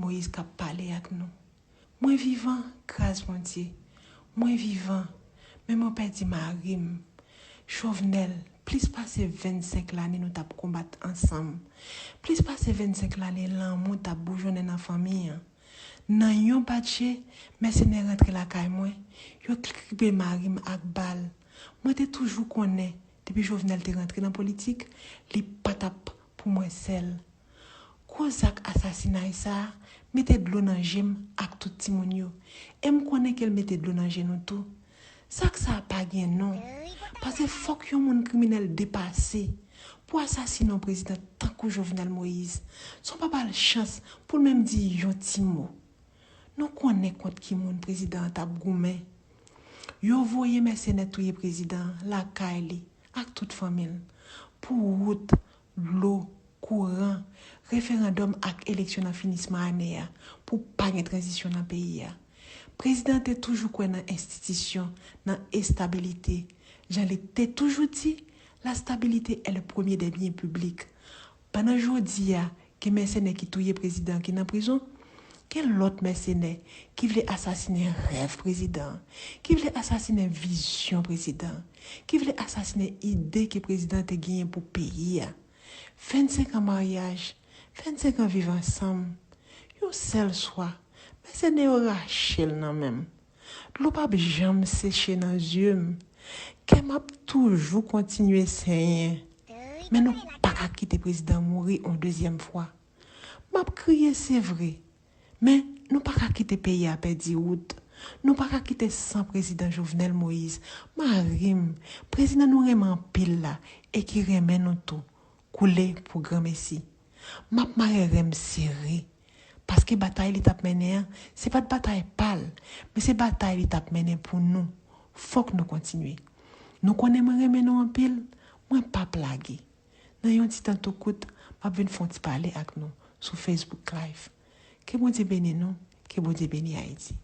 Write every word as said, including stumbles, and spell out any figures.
Moyiz k ap pale ak nou. Mwen vivan, gras Bondye. Mwen vivan, men mwen pèdi mari m. Jovenel, plis pase vennsenk lane nou t ap konbat ansanm. Plis pase vennsenk lane lanmou t ap boujonnen nan fanmi an. Nan yon bat je, mèsenè rantre lakay mwen, yo kripe mari m ak bal. Mwen te toujou konnen, depi Jovenel te rantre nan politik, li pa t ap pou mwen sèl. Gwo zak asasinay sa a mete dlo nan je m ak tout timoun yo. E m konnen ke l mete dlo nan je nou tou. Zak sa a pa gen non. Paske fòk yon moun kriminèl depase pou asasinen yon prezidan tankou Jovenel Moïse, san w pa ba l chans pou l menm di yon ti mo. Nou konnen kont ki moun prezidan an t ap goumen. Yo voye mèsenè touye prezidan an lakay li ak tout fanmi l pou wout, dlo, kouran, referandòm ak eleksyon nan finisman ane a pou pa gen tranzisyon nan peyi a. Prezidan an te toujou kwè nan enstitisyon, nan estabilite. Jan li te toujou di, la stabilité est le premier des biens publics. Pandan jodi a, gen mèsenè ki touye prezidan ki nan prizon, gen lòt mèsenè ki vle asasinen rèv prezidan, ki vle asasinen vizyon prezidan, ki vle asasinen ide ke prezidan te genyen pou peyi a. Vennsenk an maryaj, vennsenk an viv ansanm, yon sèl swa, mèsenè yo rache l nan men m. Dlo p ap janm seche nan zye m. Kè m ap toujou kontinye senyen. Men nou pa ka kite prezidan mouri yon dezyèm fwa. M ap kriye, se vre. Men nou pa ka kite peyi a pèdi wout. Nou pa ka kite san prezidan Jovenel Moïse, mari m, prezidan nou renmen anpil la e ki renmen nou tou, koule pou granmesi. M ap mare ren m sere. Paske batay li t ap mennen an, se pa t batay pa l, men se batay li t ap mennen pou nou. Fòk nou kontinye. Nou konnen mwen renmen nou anpil, mwen p ap lage. Nan yon ti tan tou kout, m ap vin fè yon ti pale ak nou sou Facebook Live. Ke Bondye beni nou, ke Bondye beni Ayiti.